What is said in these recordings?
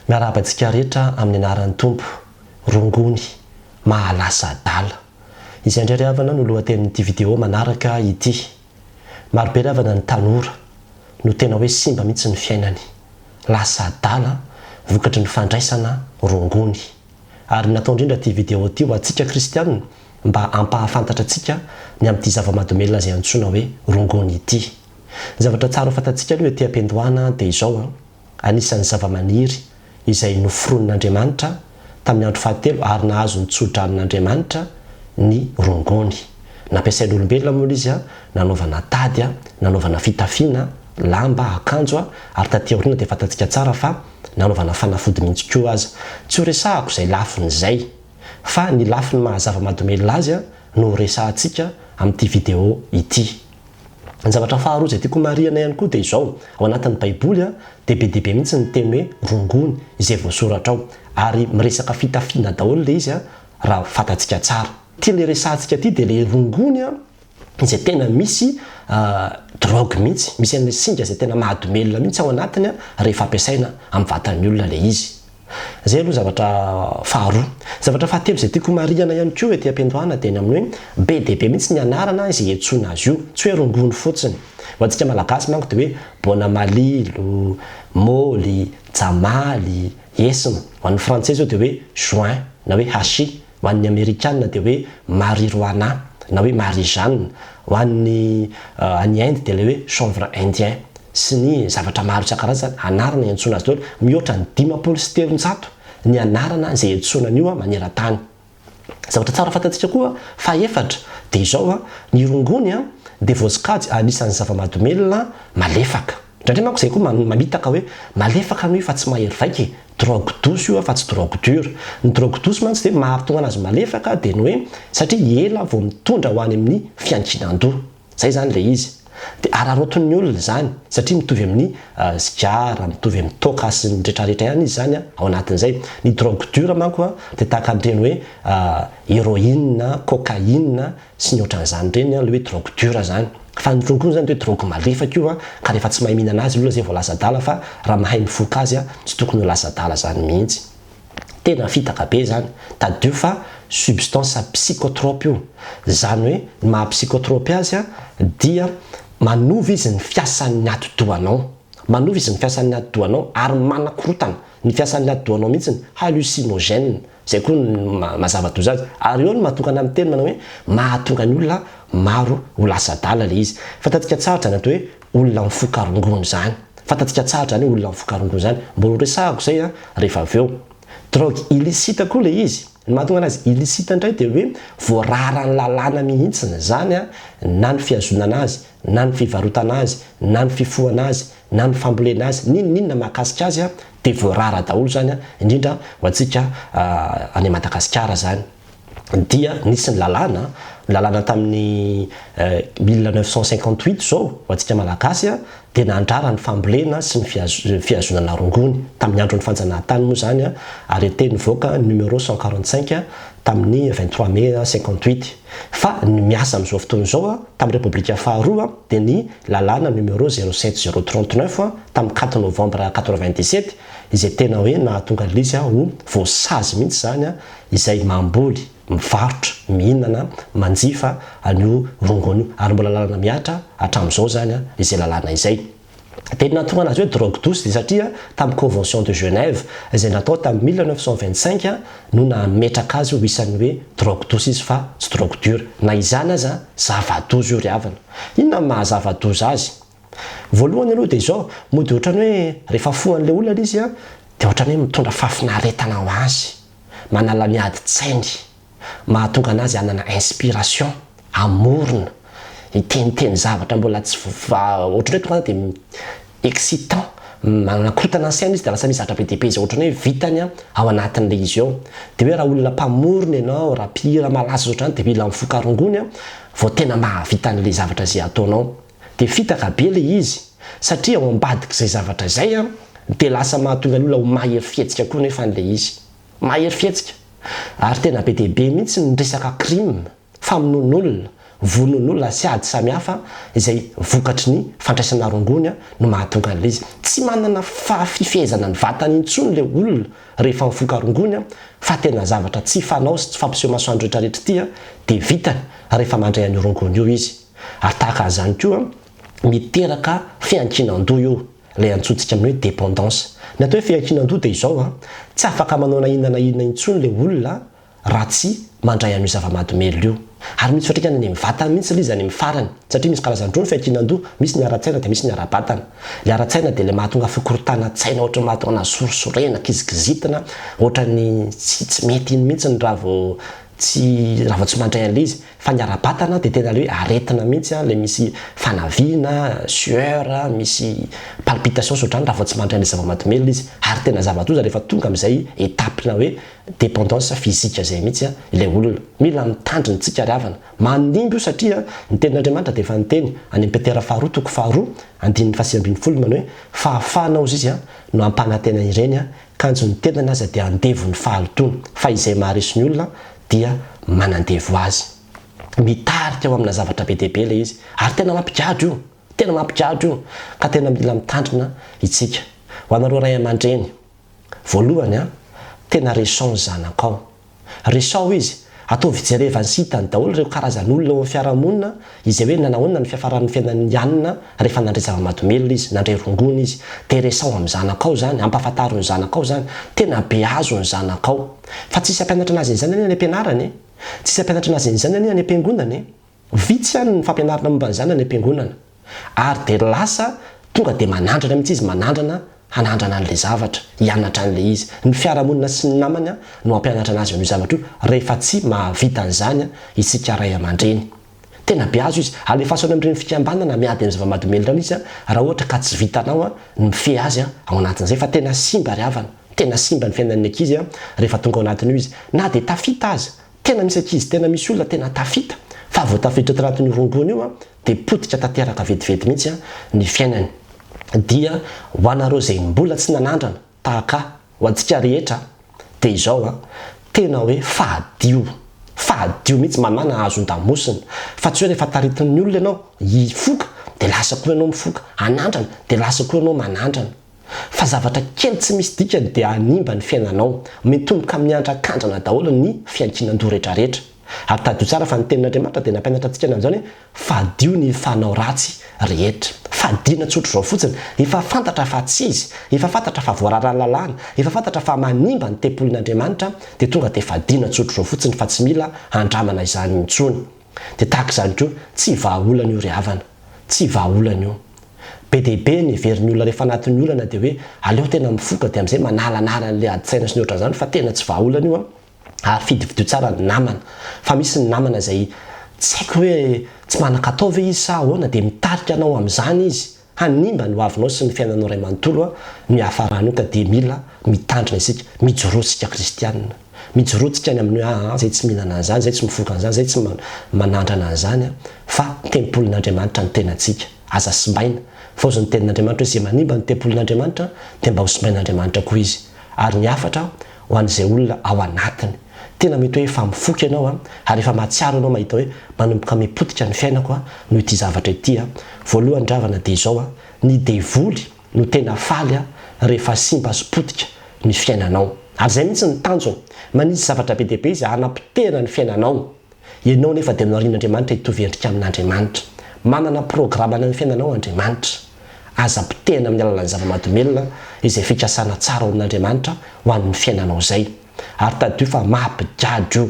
Miarahaba antsika rehetra amin'ny anaran'ny Tompo, rongony mahalasa adala. Izay indray ry havana no lohatenin'ity vidéo manaraka ity. Marobe ry havana ny tanora no tena hoe simba mihitsy ny fiainany. Lasa adala vokatry ny fandraisana rongony. Ary natao indrindra ity vidéo ity ho antsika kristianina mba hampahafantatra antsika ny amin'ity zava-mahadomelina izay antsoina hoe rongony ity. Ny zavatra tsara ho fantatsika aloha ety am-piandohana dia izao an. Anisan'ny zavamaniry izay noforonin'Andriamanitra tamin'ny andro fahatelo ary nahazo ny tso-dranon'Andriamanitra ny rongony. Nampiasain'olombelona moa ilay izy nanaovana tady, nanaovana fitafiana, lamba, akanjo, ary taty aoriana dia fantatsika tsara fa nanaovana fanafody mihitsy koa aza. Tsy horesahako izay lafiny izay, fa ny lafiny maha zava-mahadomelina azy no horesahantsika amin'ity video ity. Ny zavatra faharoa izay tiako homarihana ihany koa dia izao, ao anatin'ny Baiboly dia be dia be mihitsy ny teny hoe rongony izay voasoratra ao, ary miresaka fitafiana daholo ilay izy raha fantatsika tsara. Ity ilay resahantsika ity dia ilay rongony izay tena misy drogue mihitsy, misy an'ilay singa izay tena mahadomelina mihitsy ao anatiny rehefa ampiasaina amin'ny vatan'ny olona ilay izy. Izay aloha zavatra faharoa. Zavatra fahatelo izay tiako homarihana ihany koa ety am-piandohana dia ny amin'ny hoe be dia be mihitsy ny anarana izay iantsoana azy io, tsy hoe rongony fotsiny. Ho antsika Malagasy manko dia hoe bonamalilo, môly, jamaly, esma. Ho an'ny frantsay izao dia hoe joint na hoe hachis. Ho an'ny amerikana dia hoe marijuana na hoe marijane. Ho an'ny any Inde dia ilay hoe chanvre indien. Sy ny zavatra maro isan-karazany, anarana iantsoana azy daholo. Mihoatra ny 350 ny anarana izay iantsoana an'io maneran-tany. Zavatra tsara fantatsika koa, fahefatra, dia izao, ny rongony dia voasokajy anisan'ny zava-mahadomelina malefaka. Indraindray manko izay koa mamitaka hoe malefaka anie io fa tsy mahery vaika e! Drogue douce io fa tsy drogue dure. Ny drogue douce mantsy dia mahatonga anazy malefaka dia ny hoe satria ela vao mitondra ho any amin'ny fiankinan-doha. Izay izany ilay izy. Dia araraotin'ny olona izany satria mitovy amin'ny sigara, mitovy amin'ny toaka sy ny retraretra ihany izy izany ao anatin'izay. Ny drogue dure manko dia tahaka an'ireny hoe héroïne, cocaïne, sy ny ohatran'izany ireny an, ilay hoe drogue dure izany. Fa ny rongony izany dia hoe drogue malefaka io an, ka rehefa tsy mahay mihinana azy ny olona izay vao lasa adala fa raha mahay mifoka azy an, tsy tokony ho lasa adala izany mihitsy. Tena fitaka be izany. Tadidio fa substance psychotrope io. Izany hoe ny maha psychotrope azy an, dia manova izy ny fiasan'ny atidohanao. Manova izy ny fiasan'ny atidohanao ary manakorotana ny fiasan'ny atidohanao mihitsy, hallucinogène. Izay koa no maha zava-doza azy. Ary eo no mahatonga anah miteny manao hoe mahatonga ny olona maro ho lasa adala ilay izy. Fantatsika tsara izany atao hoe olona mifoka rongony izany. Fantatsika tsara izany hoe olona mifoka rongony izany. Mbola ho resahako izay an, rehefa avy eo. Drogue illicite koa ilay izy. Ny mahatonga anazy illicite indray dia hoe voararan'ny lalàna mihitsiny izany an, na ny fihazonana azy, na ny fivarotana azy, na ny fifohana azy, na ny fambolena azy, n'inon'inona mahakasika azy dia voarara daholo izany, indrindra ho antsika any Madagasikara izany. Dia nisy ny lalàna, ny lalàna tamin'ny 1958 izao ho antsika Malagasy dia nandrara ny fambolena sy ny fihazonana rongony, tamin'ny andron'ny fanjanahantany moa izany, arrêté nivoaka numéro 145 tamin'ny 23 mai 58. Fa ny miasa amin'izao fotoana izao tamin'ny Repoblika faharoa dia ny lalàna numéro 07039 tamin'ny quatre novembre 97 izay tena hoe nahatonga an'ilay ho voasazy mihitsy izany izay mamboly, mivarotra, mihinana, manjifa an'io rongony io. Ary mbola lalana mihatra hatramin'izao izany izay lalàna izay. Dia ny nahatonga anazy hoe drogue douce dia satria tamin'ny convention de Genève izay natao tamin'ny 1925 no nametraka azy ho isan'ny hoe drogue douce izy fa tsy drogue dure. Na izany aza zava-doza io ry havana. Inona no maha zava-doza azy? Voalohany aloha dia izao, mody ohatran'ny hoe rehefa fohan'ilay olona ilay izy dia ohatran'ny hoe mitondra fahafinaretana ho azy, manala ny adin-tsainy. Mahatonga anazy hanana inspiration, hamorona, hiteniteny zavatra mbola tsy ohatran'ny hoe tonga dia excitant, manakorontana ny saina izy dia lasa misy zavatra be dia be izay ohatran'ny hoe vitany ao anatin'ilay izy ao. Dia hoe raha olona mpamorona ianao, raha mpihira malaza sy ohatran'izany dia mila mifoka rongony vao tena mahavita an'ilay zavatra izay ataonao. Dia fitaka be ilay izy satria ao ambadik'izay zavatra izay dia lasa mahatonga ny olona ho mahery fihetsika koa nefa ilay izy. Mahery fihetsika. Ary tena be dia be mihitsy ny resaka crime, famonoan'olona, Vonoan'olona sy ady samihafa izay vokatry ny fandraisana rongony no mahatonga an'ilay izy. Tsy manana fifehezana ny vatany intsony ilay olona rehefa mifoka rongony fa tena zavatra tsy fanao sy tsy fampiseho masoandro rehetrarehetra ity dia vitany rehefa mandray an'io rongony io izy. Ary tahaka an'izany koa, miteraka fiankinan-doha io, ilay antsointsika amin'ny hoe dépendance. Ny atao hoe fiankinan-doha dia izao, tsy afaka manao na inona na inona intsony ilay olona raha tsy mandray an'io zava-mahadomelina io. Ary misy fiantraikany any amin'ny vatany mihitsy ilay izy any amin'ny farany. Satria misy karazany roa ny fiankinan-doha, misy ny ara-tsaina dia misy ny ara-batana. Ilay ara-tsaina dia ilay mahatonga fikorontanan-tsaina, ohatran'ny mahatonga anao sorisorena, kizikizitina, ohatran'ny tsy tsy mety iny mihitsy raha vao tsy raha vao tsy mandray an'ilay izy. Fa ny ara-batana dia tena ilay hoe aretina mihitsy an, ilay misy fanaviana, sueur, misy palpitation sy ohatr'izany raha vao tsy mandray an'ilay zava-mahadomelina izy. Ary tena zava-doza rehefa tonga amin'izay étape-na hoe dépendance physique izay mihitsy ilay olona. Mila mitandrina tsika ry havana. Manimba io satria ny tenin'Andriamanitra dia efa niteny any amin'ny Petera faharoa toko faharoa andininy faha 19 manao hoe fahafahana hozy izy no ampanantena ireny kanjo ny tenany aza dia andevon'ny fahalotoana fa izay maharesy ny olona dia manandevo azy. Mitarika ho amina zavatra be dia be ilay izy ary tena mampigadra io. Tena mampigadra io ka tena mila mitandrina itsika. Ho anareo ray aman-dreny, Voalohany an, tena resao ny zanakao. Resao izy, ataovy jerevany sy hitany daholo ireo karazan'olona eo amin'ny fiarahamonina izay hoe nanahoana ny fiafaran'ny fiainan'i Anna rehefa nandray zava-mahadomelina izy, nandray rongony izy. Dia resao amin'ny zanakao izany, ampahafantaro ny zanakao izany. Tena beazo ny zanakao. Fa tsisy hampianatra anazy an'izany anie any am-pianarana e! Tsisy hampianatra anazy an'izany anie any am-piangonana e! Vitsy ihany ny fampianarana momba an'izany any am-piangonana. Ary dia lasa tonga dia manandrana mihitsy izy, manandrana hanandrana an'ilay zavatra, hianatra an'ilay izy. Ny fiarahamonina sy ny namany no hampianatra anazy an'io zavatra io rehefa tsy mahavita an'izany isika ray aman-dreny. Tena beazo izy. Alefaso any amin'ireny fikambanana miady amin'ny zava-mahadomelina ireny izy raha ohatra ka tsy vitanao ny mifehy azy ao anatin'izay fa tena simba ry havana. Tena simba ny fiainan'ny ankizy rehefa tonga ao anatin'io izy. Na dia tafita aza. Tena misy ankizy, tena misy olona tena tafita fa vao tafiditra ato anatin'io rongony io dia potika tanteraka vetivety mihitsy ny fiainany. Dia ho anareo izay mbola tsy nanandrana tahaka ahy, ho antsika rehetra dia izao an, tena hoe fadio, fadio mihitsy manana hazon-damosina fa tsy hoe rehefa taritin'ny olona ianao hifoka dia lasa koa ianao mifoka, hanandrana dia lasa koa ianao manandrana. Fa zavatra kely tsy misy dikany dia hanimba ny fiainanao. Mitomboka miandrakandrana daholo ny fiankinan-doha retraretra. Ary tadidio tsara fa ny tenin'Andriamanitra dia nampianatra antsika ny amin'izany hoe fadio ny fanao ratsy rehetra. Fadiana tsotr'izao fotsiny. Efa fantatra fa tsy izy, efa fantatra fa voararan'ny lalàna, efa fantatra fa manimba ny tempolin'Andriamanitra dia tonga dia fadiana tsotr'izao fotsiny fa tsy mila handramana izany intsony. Dia tahaka izany koa, tsy vahaolana io ry havana. Tsy vahaolana io. Be dia be ny heverin'ny olona rehefa anatin'ny olana dia hoe aleo tena mifoka dia amin'izay manalanala an'ilay adin-tsaina sy ny ohatran'izany fa tena tsy vahaolana io an! Ary fidifidio tsara ny namana fa misy ny namana izay tsy haiko hoe tsy manan-katao ve izy sa ahoana dia mitarika anao amin'izany izy hanimba ny hoavinao sy ny fiainanao iray manontolo an ny hiafaran'io ka dia mila mitandrina isika, mijoroa isika kristianina. Mijoroa tsika ny amin'ny hoe aa zay tsy mihinana an'izany, zay tsy mifoka an'izany, zay tsy manandrana an'izany an, fa tempolin'Andriamanitra ny tenantsika. Aza simbaina. Fa hozy ny tenin'Andriamanitra hoe izay manimba ny tempolin'Andriamanitra dia mba ho simbain'Andriamanitra koa izy. Ary ny hafatra ho an'izay olona ao anatiny. Tena mety hoe efa mifoka ianao an, ary efa mahatsiaro ianao mahita hoe manomboka mipotika ny fiainako an, noho ity zavatra ity an. Voalohany dravana dia izao an, ny devoly no tena faly rehefa simba sy potika ny fiainanao. Ary izay mihitsy ny tanjony. Manisy zavatra be dia be izy hanapotehana ny fiainanao. Ianao nefa dia noharian'Andriamanitra hitovy endrika amin'Andriamanitra. Manana programana ny fiainanao Andriamanitra. Aza potehina amin'ny alalan'ny zava-mahadomelina izay fikasana tsara ao amin'Andriamanitra ho an'ny fiainanao izay. Ary tadidio fa mampigadra io.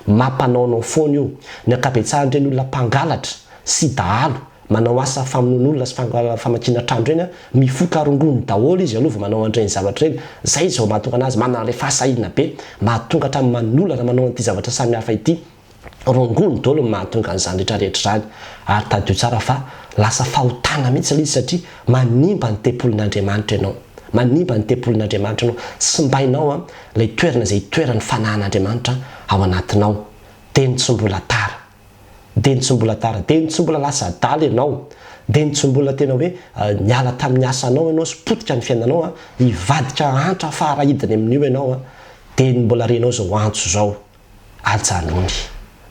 Mampanaonao foana io. Ny ankabetsahan'ireny olona mpangalatra sy dahalo manao asa famonoan'olona sy famakiana trano ireny an, mifoka rongony daholo izy aloha vao manao an'ireny zavatra ireny, zay izao mahatonga anazy manana ilay fahasahiana be, mahatonga hatramin'ny manolana manao an'ity zavatra samihafa ity, rongony daholo no mahatonga an'izany rehetra rehetra izany, ary tadidio tsara fa lasa fahotana mihitsy ilay izy satria manimba ny tempolin'Andriamanitra ianao, manimba ny tempolin'Andriamanitra ianao, simbainao an ilay toerana izay itoeran'ny fanahin'Andriamanitra ao anatinao, teny tsy mbola tara. Dia ny tsy mbola tara, dia ny tsy mbola lasa adala ianao, dia ny tsy mbola tena hoe niala tamin'ny asanao ianao sy potika ny fiainanao an, hivadika hahantra fara hidiny amin'io ianao an, dia ny mbola renao izao antso izao, ajanony.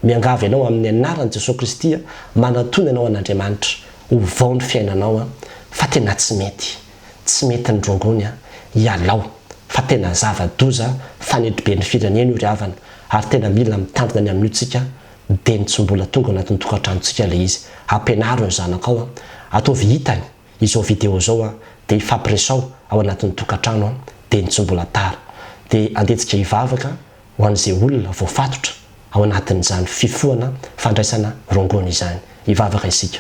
Miangavy anao amin'ny anaran'i Jesoa Kristy aho, manatona ianao an'Andriamanitra, ovao ny fiainanao an, fa tena tsy mety, tsy mety ny rongony an, ialao fa tena zava-doza fanetriben'ny firenena io ry havana, ary tena mila mitandrina ny amin'io tsika, dieny tsy mbola tonga ao anatin'ny tokantranontsika ilay izy, ampianaro ny zanakao an, ataovy hitany izao video izao an, dia ifampiresao ao anatin'ny tokantrano an, dieny tsy mbola tara, dia andeha tsika hivavaka ho an'izay olona voafatotra ao anatin'izany fifohana fandraisana rongony izany. Hivavaka isika.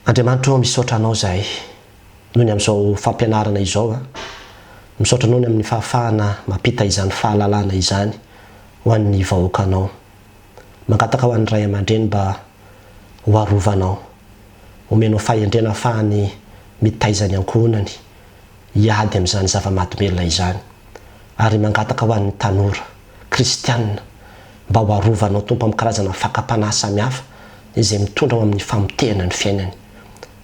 Andriamanitra ô, misaotra Anao izahay noho ny amin'izao fampianarana izao a. Misaotra Anao ny amin'ny fahafahana mampita izany fahalalana izany ho an'ny vahoakanao. Mangataka ho an'ny ray aman-dreny mba ho arovanao. Omenao fahendrena ahafahany mitaiza ny ankohonany. hiady amin'izany zava-mahadomelina izany, ary mangataka ho an'ny tanora kristianina mba ho arovanao Tompo amin'ny karazana fakam-panahy samihafa izay mitondra ho amin'ny famotehana ny fiainany,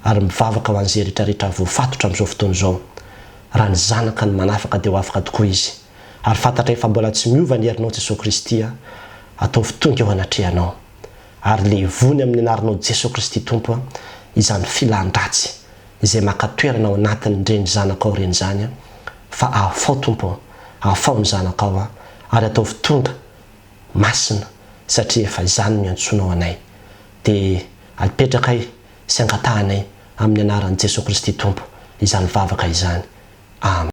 ary mivavaka ho an'izay rehetra rehetra voafatotra amin'izao fotoana izao, raha ny zanaka no manafaka dia ho afaka tokoa izy, ary fantatray fa mbola tsy miova ny herinao Jesoa Kristy a, ataovy tonga eo anatrehanao, ary levony amin'ny anaranao Jesoa Kristy Tompo a, izany filan-dratsy izay maka toerana ao anatin'ireny zanakao ireny izany fa ahafao Tompo ô, ahafao ny zanakao aho ary ataovy tonga masina satria efa izany no iantsoanao anay dia apetrakay sy angatahanay amin'ny anaran'i Jesoa Kristy Tompo izany vavaka izany. Amen.